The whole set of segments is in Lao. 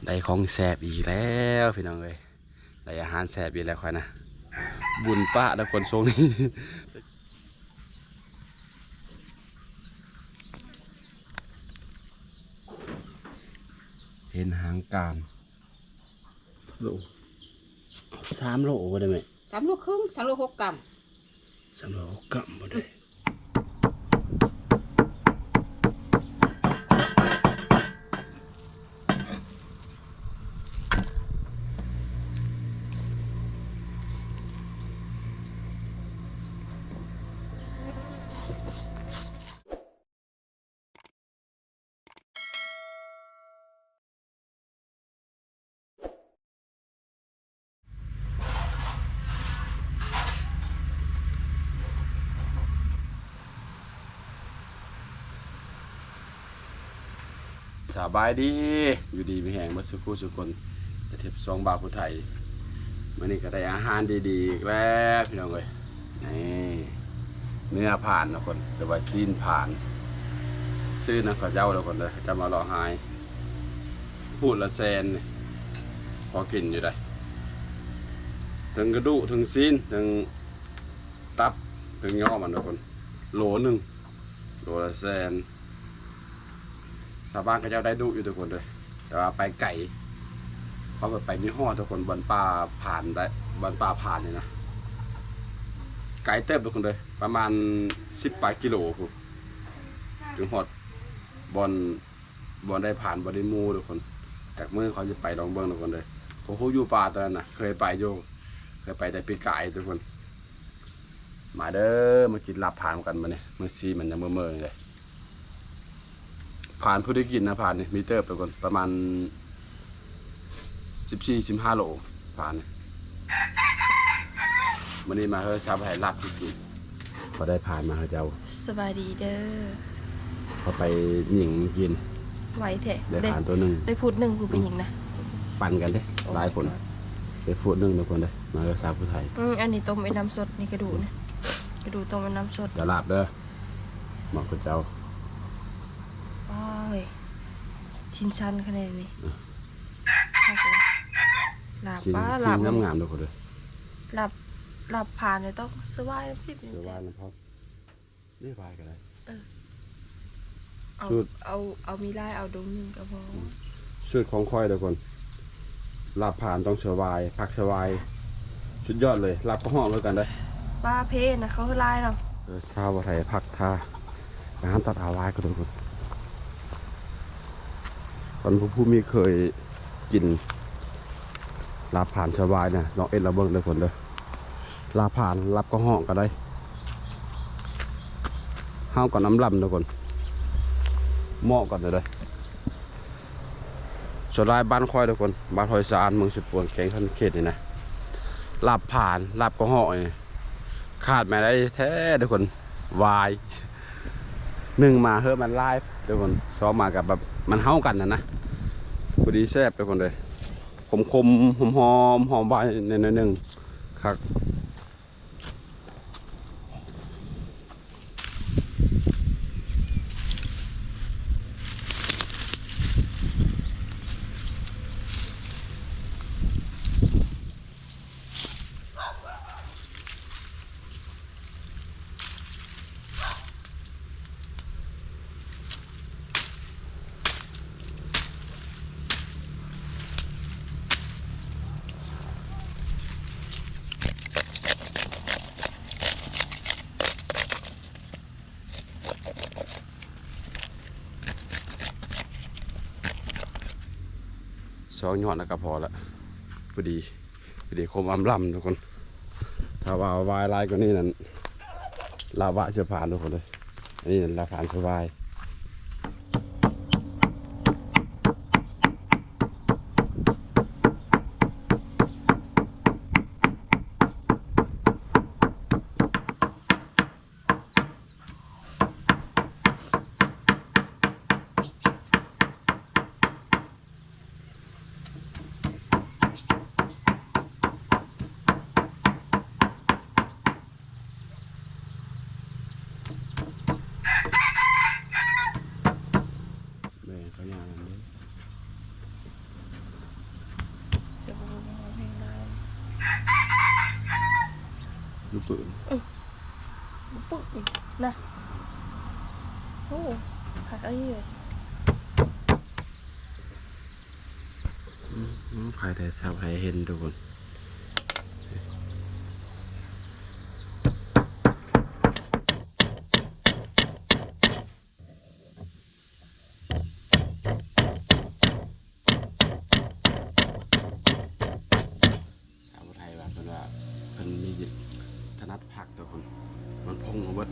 ໄດ້ຂອງແຊບອີກແລ້ວພີ່ນ້ອງເອີຍ ໄດ້ອາຫານແຊບອີກແລ້ວຂ້ອຍນະ ບຸນປະແລ້ວຄົນຊົງນີ້ ເຫັນຫາງການ ໂລ ສາມໂລບໍ່ໄດ້ແມ່? ສາມໂລເຄິ່ງ ສາມໂລຫົກກຳ ສາມໂລຫົກກຳບໍ່ໄດ້. ສະບາຍດີ ຢູ່ດີມີແຮງເບິດສູ່ຄູ່ສູ່ຄົນ ກະເທບຊ່ອງບ່າວຜູ້ໄທ ມື້ນີ້ກະໄດ້ອາຫານດີໆອີກແລ້ວພີ່ນ້ອງເອີຍ ນີ້ ເນື້ອຜານເນາະຄົນ ຫຼືວ່າຊີ້ນຜານ ຊື້ນຳເຂົາເຈົ້າເດີຄົນເດີ ເຂົາເຈົ້າມາເລາະຂາຍ ພູດລະແສນນີ້ ພໍກິນຢູ່ໃດ໋ ເທິງກະດູກ ເທິງຊີ້ນ ເທິງຕັບ ເທິງຍໍມັນທຸກຄົນ ໂລໜຶ່ງ ໂລລະແສນ ຊາວບ້ານເຂົາເຈົ້າໄດ້ດຸຢູ່ທຸກຄົນເດີ ແຕ່ວ່າໄປໄກ ເຂົາໄປບໍ່ຮອດທຸກຄົນ ບ່ອນປ່າຜານໄດ໋ ບ່ອນປ່າຜານນີ້ນະ ໄກເຕີບທຸກຄົນເດີ ປະມານສິບປາຍກິໂລພຸ້ນ ຈຶ່ງຮອດບ່ອນ ບໍ່ໄດ້ຜ່ານ ບໍ່ໄດ້ໝູ່ທຸກຄົນ ຈັກມື້ຂ້ອຍຊິໄປລອງເບິ່ງທຸກຄົນເດີ ບໍ່ຮູ້ຢູ່ປ່າຕອນນັ້ນນະ ເຄີຍໄປຢູ່ ເຄີຍໄປແຕ່ປີກາຍທຸກຄົນ ມາເດີ ມາກິນລາບຜານນຳກັນມື້ນີ້ ມື້ຊີມັນຍັງເມີໆຢູ່ເດ້ ຜານພໍໄດ້ກິນນະ ຜານນີ້ມີເຕີບທຸກຄົນ ປະມານ ສິບສີ່ ສິບຫ້າໂລ ຜານນີ້ ມື້ນີ້ມາເຮີຊາວໄທລາບກິນ ພໍໄດ້ຜານມາໃຫ້ເຈົ້າ ສະບາຍດີເດີ ເຂົາໄປຍິງກິນ ໄວແທ້ ໄດ້ຜານໂຕໜຶ່ງ ໄດ້ ໄດ້ພຸດໜຶ່ງຜູ້ໄປຍິງນະ ປັນກັນເດ້ ໂອ້ ຫຼາຍຄົນ ໄດ້ພຸດໜຶ່ງທຸກຄົນເດ້ ມາເຮີຊາວໄທ ອືມ ອັນນີ້ຕົ້ມເປັນນ້ຳສົດ ນີ້ກະດູກນະ ກະດູກຕົ້ມເປັນນ້ຳສົດ ຈະລາບເດີ ເໝາະກັບເຈົ້າ ວ້າຍ ຊິ້ນຊັ້ນຂະແໜງນີ້ ລາບ ຊີ້ນ ຊີ້ນງາມໆເດີຄົນເດີ ລາບ ລາບຜານນີ້ຕ້ອງສະຫວາຍນ້ຳຈິບ ສະຫວາຍນ້ຳພອກ ນີ້ຫວາຍກະໄດ້ ເອີ ເອົາ ສູດ ເອົາ ເອົາມີຫຼາຍ ເອົາດົງໜຶ່ງກະພໍ ອືມ ສູດຂອງຂ້ອຍເດີຄົນ ລາບຜານຕ້ອງສະຫວາຍ ຜັກສະຫວາຍ ສຸດຍອດເລີຍ ລາບກະຮອກຄືກັນເດ້ ປາເພນະ ເຂົາຄືຫຼາຍເນາະ ເອີ ຊາວໄທຜັກທາ ໄປຫາຕັດເອົາຫວາຍກ່ອນທຸກຄົນ ຄັນຜູ້ ຜູ້ມີເຄີຍກິນລາບຜານສະຫວາຍນະ ລອງເຮັດລອງເບິ່ງເດີຄົນເດີ ລາບຜານ ລາບກະຮອກກະໄດ້ ເຮົາກະນຳລຳທຸກຄົນ ເໝາະກັນເລີຍ ສ່ວນຫຼາຍບ້ານຂ້ອຍທຸກຄົນ ບ້ານຫ້ວຍສະອາດ ເມືອງເຊປວນ ແຂວງສະຫວັນນະເຂດນີ້ນະ ລາບຜານ ລາບກະຮອກນີ້ ຂາດບໍ່ໄດ້ແທ້ທຸກຄົນ ຫວາຍ ໜຶ່ງມາເຮີມັນຫຼາຍທຸກຄົນ ສອງມາກະແບບມັນເຂົ້າກັນຫັ້ນນະ ພໍດີແຊບທຸກຄົນເດີ ຂົມໆ ຫອມໆ ຫອມຫວາຍແດ່ໜ້ອຍໜຶ່ງ ຄັກ. ສອງຍອດແລ້ວກະພໍລະ ພໍດີ ພໍດີຄົມອຳລຳທຸກຄົນ ຖ້າວ່າຫວາຍຫຼາຍກວ່ານີ້ນັ້ນ ລາບຫວາຍຊິຜ່ານທຸກຄົນເດີ ອັນນີ້ລາບຜ່ານສະຫວາຍ. ສ ປຶ້ງ ອື ປຶ້ງນະ. ໂອ້ ຄັກອີ່ຫຼີເລີຍ. ອືມ ໃຜແຕ່ຊາວໄທເຫັນທຸກຄົນ. ສາວໄທວ່າ ເພິ່ນວ່າເພິ່ນມີຖະໜັດພັກ ທຸກຄົນ. ມັນພົງເອົາເບິດ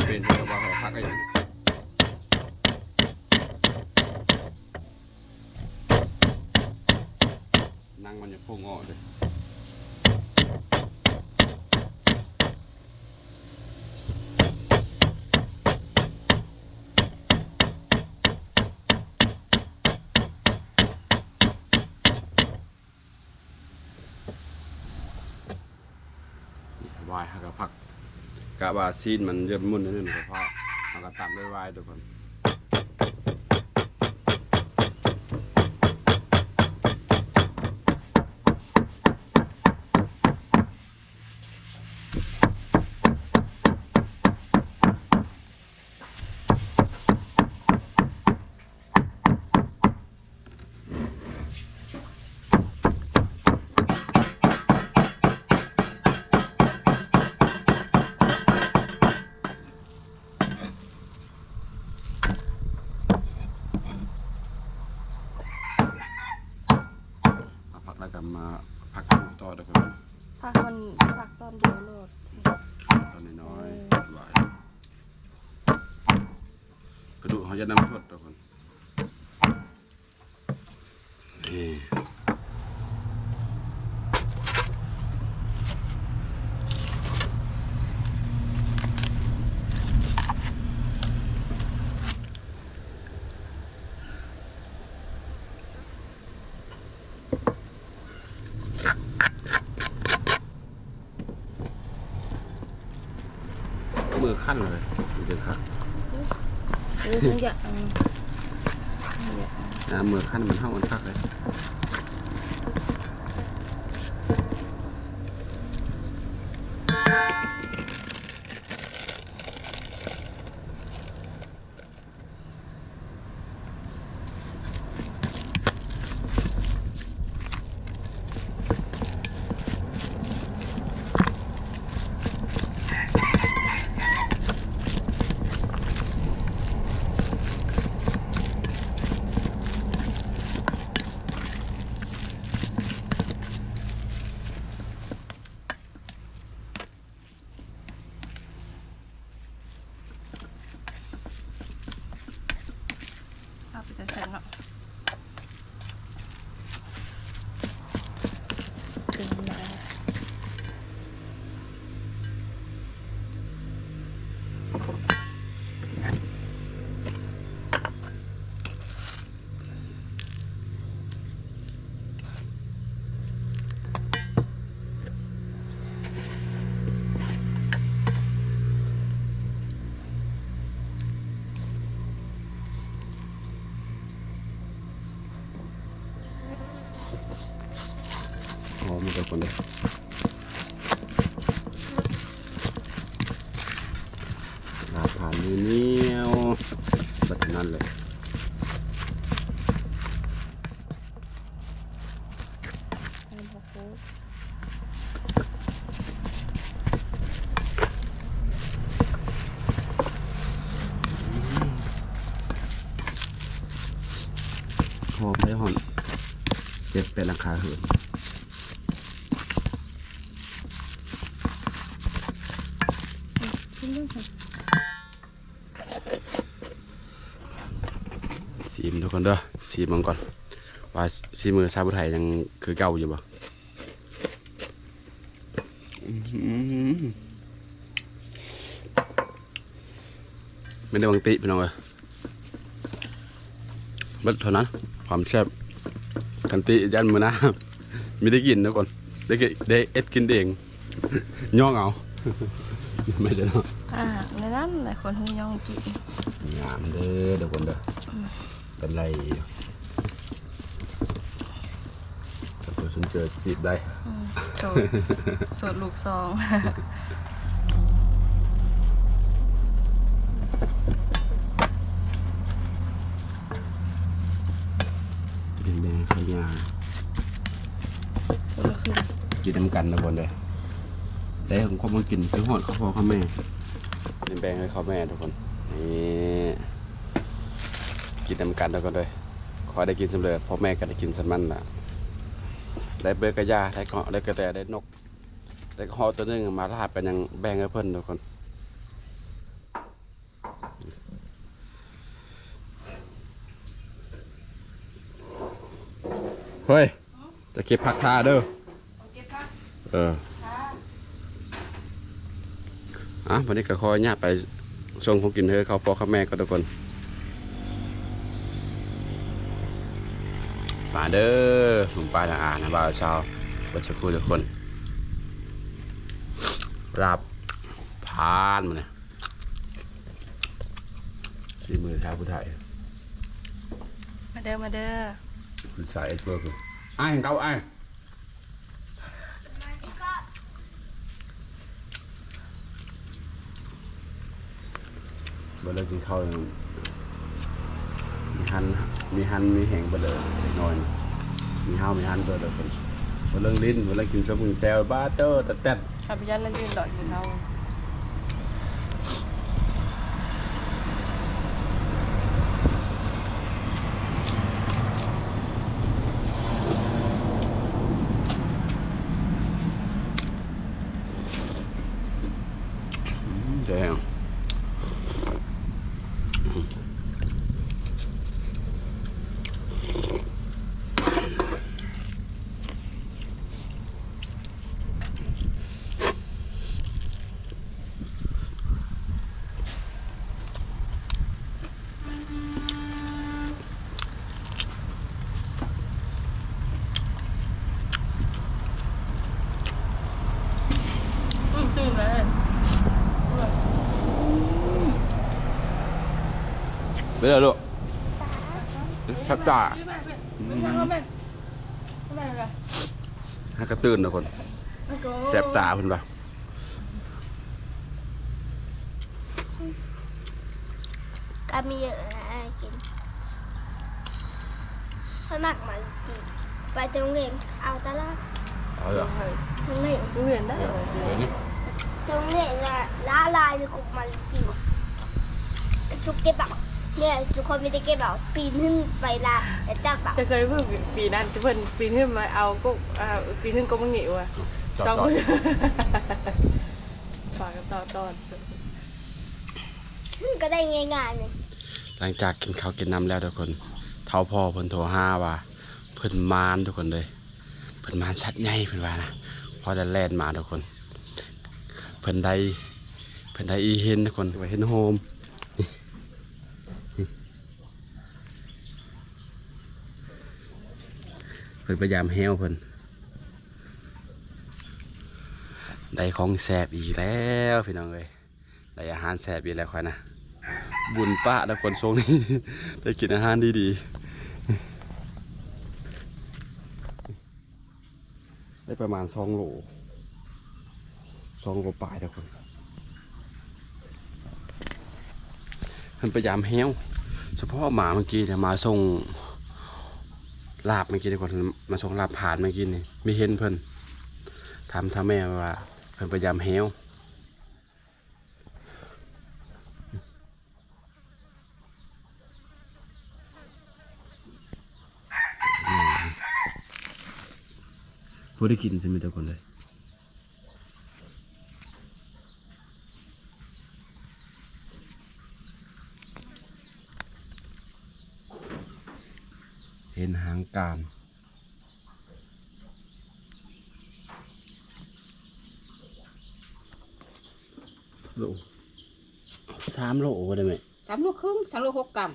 ເປັນເພິ່ນກໍບໍ່ໃຫ້ພັກອີ່ຫຍັງ. ໜັງມັນຍັງໂປ່ງອອກເດ້. ຫວາຍເຮົາກໍພັກ ກະວ່າຊີ້ນມັນເລີ່ມໝຸ່ນແນວໜຶ່ງກໍພໍ ເຮົາກໍຕຳດ້ວຍຫວາຍທຸກຄົນ. ມາພັກແລ້ວກໍມາພັກຢູ່ຕໍ່ເດີທຸກຄົນ. ພັກມັນ ພັກຕອນດຽວໂລດ ຕອນນ້ອຍໆ ເອີ ສະບາຍ. ກະດູກເຮົາຢາກນ້ຳສົດທຸກຄົນ. ມືຄັນເລີຍ ເດີຄັກ ເອີ ຢາກ ອ່າ ມືຄັນມັນເຮົາມັນຄັກເລີຍ. ເອົາໄປແຕ່ໃສ່ເນາະ ເຕັມແລ້ວ. ຫອມເດີທຸກຄົນເດີ. ລາບປາໜຽວໆ ແບບນັ້ນເລີຍ. ຫອມເດ້ ຫອມ ເຈັບແປດຫຼັງຄາເຮືອນ. ຊີມທຸກຄົນເດີ ຊີມເບິ່ງກ່ອນ ວ່າສີມືຊາວຜູ້ໄທຍັງຄືເກົ່າຢູ່ບໍ່. ອືມ ແມ່ນໄດ້ຫວັງຕິພີ່ນ້ອງເອີຍ. ເບິດເທົ່ານັ້ນ ຄວາມແຊບ ຄັນຕິຢ້ານມື້ໜ້າມີໄດ້ກິນທຸກຄົນ ໄດ້ກິນ ໄດ້ເຮັດກິນເອງ ຍ້ອງເອົາ ແມ່ນເນາະ. ອ່າ ໃນນັ້ນຫຼາຍຄົນເຮີຍ້ອງກິນ. ງາມເດີທຸກຄົນເດີ. ອືມ ເປັນໄລຢູ່ ຖ້າເພິ່ນສົນໃຈຈີບໄດ້. ອືມ ໂສດ ໂສດລູກສອງ. ອ່າ ຄົນລະເຄື່ອງ ກິນນຳກັນທຸກຄົນເດີ. ໄດ້ຂອງຂວັນກິນ ຄືຮອດເຂົ້າພໍ່ເຂົ້າແມ່ ນີ້ແບ່ງໃຫ້ເຂົ້າແມ່ທຸກຄົນ. ນີ້ ກິນນຳກັນທຸກຄົນເດີ. ຂ້ອຍໄດ້ກິນສ່ຳເລີຍ ພໍ່ແມ່ກໍໄດ້ກິນສ່ຳນັ້ນລະ. ໄດ້ເບີກະຢາ ໄດ້ເກາະ ໄດ້ກະແຕ ໄດ້ນົກ ໄດ້ເຫາະໂຕໜຶ່ງ ມາລາບກໍຍັງແບ່ງໃຫ້ເພິ່ນທຸກຄົນ. ເຮີ້ຍ ຈະເກັບຜັກຖ້າເດີ. ເອີ ອ່ະ ບັດນີ້ກໍຂໍອະນຸຍາດໄປສົ່ງຂອງກິນເຮີເຂົ້າພໍ່ເຂົ້າແມ່ກ່ອນທຸກຄົນ. ມາເດີ ລຸງປ້າ ນ້າອາ ນ້າບ່າວ ຊາວ ເບິດສູ່ຄູ່ທຸກຄົນ. ລາບຜ່ານມື້ນີ້ ສີມືຊາວຜູ້ໄທ. ມາເດີ ມາເດີ ຜູ້ຊາຍເອັກເປີດ. ອ້າຍ ເຂົ້າອ້າຍ. ບໍ່ໄດ້ກິນເຂົ້າ ມີຫັ້ນ ມີຫັ້ນມີແຮງເບິດເລີຍ ເດັກນ້ອຍ ມີຮ້າວມີຫັ້ນເບິດເລີຍ. ເພິ່ນ ເພິ່ນເລີ້ນຫຼິ້ນ ເພິ່ນເລີ້ນກິນຊົບກິນແຊວ ບາເຕີ ແຕັດແຕັດ. ຂ້າພະເຈົ້າລະຢືນດອກກິນເຂົ້າ. ອືມ ແດງ. ເປັນໄງລູກ? ແຊບຕາ. ອືມ ຫາກະຕື່ນທຸກຄົນ ແຊບຕາເພິ່ນວ່າ. ກໍມີເຍອະນະ ກິນ ຂ້ອຍມັກໝາກກິນ ໄປໂຮງຮຽນເອົາຕະຫຼອດ. ເອົາເດ ໂຮງຮຽນ ໂຮງຮຽນໄດ້ ໂຮງຮຽນນີ້ ໂຮງຮຽນລະລາຍຢູ່ກັບໝາກກິນ. ສຸກເກັບເອົາ ແມ່ທຸກຄົນມີແຕ່ເກັບເອົາ ປີນຂຶ້ນໄປລາ ແລ້ວຈັບເອົາ. ຈະເຄີຍເບິ່ງປີນັ້ນ ເພິ່ນປີນຂຶ້ນມາເອົາກົກ ເອີ ປີນຂຶ້ນກົກໝາກງິ້ວ ສອງຄົນ ຝາກກັນຕໍ່ຕອນ. ມັນກໍໄດ້ງ່າຍໆນີ້. ຫຼັງຈາກກິນເຂົ້າກິນນ້ຳແລ້ວທຸກຄົນ ເຖົ້າພໍ່ເພິ່ນໂທຫາວ່າເພິ່ນມານທຸກຄົນເດີ ເພິ່ນມານສັດໃຫຍ່ເພິ່ນວ່ານະ. ພໍໄດ້ແລ່ນມາທຸກຄົນ ເພິ່ນໄດ້ ເພິ່ນໄດ້ອີເຫັນທຸກຄົນ ວ່າເຫັນໂຮມ ເພິ່ນໄປຢາມແຮ້ວເພິ່ນ ໄດ້ຂອງແຊບອີກແລ້ວພີ່ນ້ອງເອີຍ. ໄດ້ອາຫານແຊບອີກແລ້ວຂ້ອຍນະ ບຸນປະນະຄົນຊ່ວງນີ້ ໄດ້ກິນອາຫານດີໆ. ໄດ້ປະມານສອງໂລ ສອງໂລປາຍທຸກຄົນ. ເພິ່ນໄປຢາມແຮ້ວ ສະເພາະມາເມື່ອກີ້ນະ ມາສົ່ງລາບເມື່ອກີ້ທຸກຄົນ ມາສົ່ງລາບຜ່ານເມື່ອກີ້ນີ້ ມີເຫັນເພິ່ນ ຖາມ ຖາມແມ່ວ່າເພິ່ນໄປຢາມແຮ້ວ. ບໍ່ໄດ້ກິນຊັ້ນແມ່ນທຸກຄົນເອີຍ ເຫັນຫາງການ. ໂລ ສາມໂລບໍ່ໄດ້ແມ່? ສາມໂລເຄິ່ງ ສາມໂລຫົກກຳ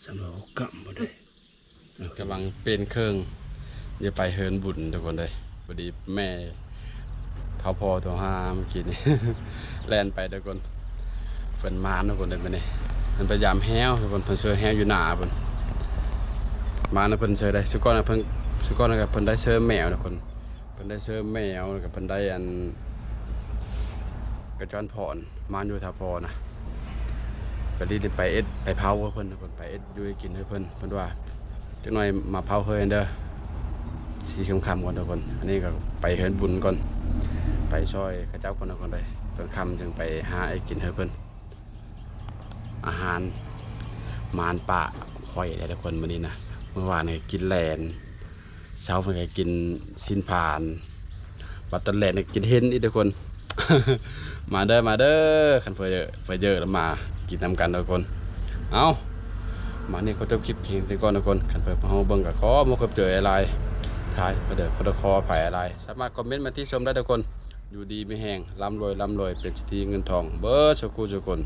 ສາມໂລຫົກກຳບໍ່ໄດ້. ກຳລັງປ່ຽນເຄື່ອງ ຈະໄປເຮືອນບຸນທຸກຄົນເອີຍ. ພໍດີແມ່ເຖົ້າພໍ່ໂທຫາເມື່ອກີ້ນີ້ ແລ່ນໄປທຸກຄົນ. ເພິ່ນມານທຸກຄົນເອີຍມື້ນີ້ ເພິ່ນໄປຢາມແຮ້ວທຸກຄົນ ເພິ່ນເຊີແຮ້ວຢູ່ໜ້າເພິ່ນ ມານຳເພິ່ນເຊີໄດ້. ສຸກ່ອນເພິ່ນ ສຸກ່ອນເພິ່ນໄດ້ເຊີແມວທຸກຄົນ ເພິ່ນໄດ້ເຊີແມວ ແລ້ວກໍເພິ່ນໄດ້ອັນກະຈອນພອນ ມາຢູ່ທ່າພໍນະ ໄປລີ້ໄປເອັດໄປເຜົາເພິ່ນ ເພິ່ນໄປເອັດຢູ່ເຮັດກິນໃຫ້ເພິ່ນ ເພິ່ນວ່າ ຈັກໜ່ອຍມາເຜົາເຮືອນເດີ ຊິຄ່ຳໆກ່ອນທຸກຄົນ. ອັນນີ້ກໍໄປເຮືອນບຸນກ່ອນ ໄປຊ່ອຍເຂົາເຈົ້າກ່ອນທຸກຄົນເດີ ຕອນຄ່ຳຈຶ່ງໄປຫາໄອ້ກິນເຮືອນເພິ່ນ. ອາຫານມານປາຂ້ອຍແຫຼະທຸກຄົນ ມື້ນີ້ນະ. ມື້ວານນີ້ກິນແຫຼນ ເຊົ້າເພິ່ນກໍກິນຊີ້ນຜານ ບັດຕອນແລງກໍກິນເຫັນອີກທຸກຄົນ. ມາເດີ ມາເດີ ຄັນເພິ່ນເຢີ ເພິ່ນເຢີແລ້ວມາກິນນຳກັນທຸກຄົນ. ເອົ້າ ມານີ້ຂໍຈົບຄລິບພຽງເທົ່ານີ້ກ່ອນທຸກຄົນ. ຄັນເພິ່ນເຮົາເບິ່ງກໍຂໍມາຂອບໃຈຫຼາຍໆ ຖ້າເພິ່ນເດີ ຂໍ ຂໍອະໄພຫຼາຍໆ ສາມາດຄອມເມັນມາຕິຊົມໄດ້ທຸກຄົນ. ຢູ່ດີມີແຮງ ລ່ຳລວຍ ລ່ຳລວຍ ເປັນເສດຖີເງິນທອງເບິດສູ່ຄູ່ສູ່ຄົນ.